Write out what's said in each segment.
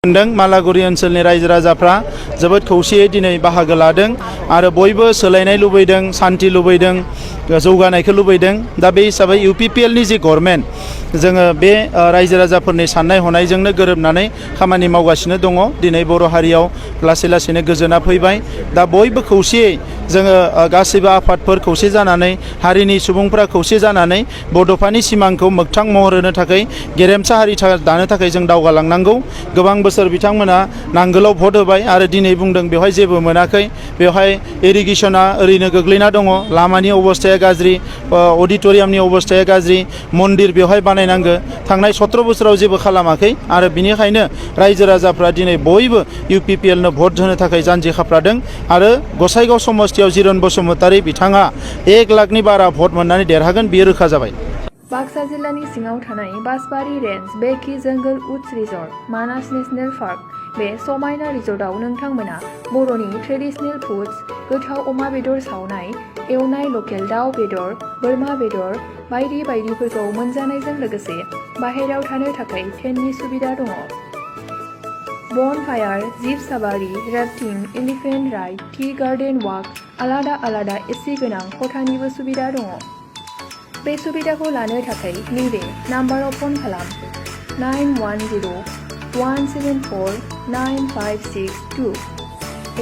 मालागुरि ओनसोलनि रायजो राजाफ्रा जोबोद खौसेयै दिनै बाहागो लादों आरो बयबो सोलायनाय लुबैदों, सान्थि लुबैदों, जौगानायखौ लुबैदों। दा बे हिसाबै इउपिपिएलनि जि गभर्नमेन्ट जोङो बे रायजो राजाफोरनि साननाय हनायजोंनो गोरोबनानै खामानि मावगासिनो दङ। दिनै बर' हारियाव लासै लासैनो गोजोना फैबाय। दा बयबो खौसेयै जोङो गासैबो आफादफोर खौसे जानानै हारिनि सुबुंफ्रा खौसे जानानै बड'फानि सिमांखौ मोगथां महर होनो थाखाय गेरेमसा हारि दानो थाखाय जों दावगालांनांगौ। गोबां बोसोर बिथांमोना नांगोलाव भट होबाय आरो दिनै बुंदों बेवहाय जेबो मोनाखै। बेवहाय इरिगेसना ओरैनो गोग्लैना दङ, लामानि अबस्थाया गाज्रि, अडिट'रियामनि अबस्थाया गाज्रि, मन्दिर बेवहाय बानायनांगौ। थांनाय 17 बोसोराव जेबो खालामाखै आरो बिनिखायनो रायजो राजाफ्रा दिनै बयबो इउपिपिएलनो भट होनो थाखाय जानजि खाफ्रादों आरो गसाइगाव समस्तियाव जिरन बसुमतारी बिथाङा 1 लाखनि बारा भट मोननानै देरहागोन, बेयो रोखा जाबाय। बाक्सा जिल्लानि सिङाव थानाय बासबारि रेन्ज, बेकि जंगल उड्स रिजर्ट, मानास नेशनेल पार्क, बे समायना रिजर्टआव नोंथांमोना बर'नि ट्रेडिशनेल फुड्स, गोथाव अमा बेदर सावनाय, एवनाय लकेल दाउ बेदर, बोरमा बेदर बायदि बायदिफोरखौ मोनजानायजों लोगोसे बाहेरायाव थानो थाखाय फेननि सुबिदा दङ। Bonfire, jeep safari, rafting, elephant ride, tea garden walk, आलादा आलादा एसि गोनां खथानिबो सुबिदा दङ। बे सुबिदाखौ लानो थाखाय नैबे नाम्बाराव फन खालाम 9101749562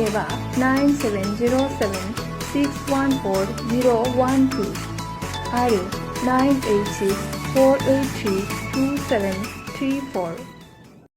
एबा 9707614012 आरो 98648327734।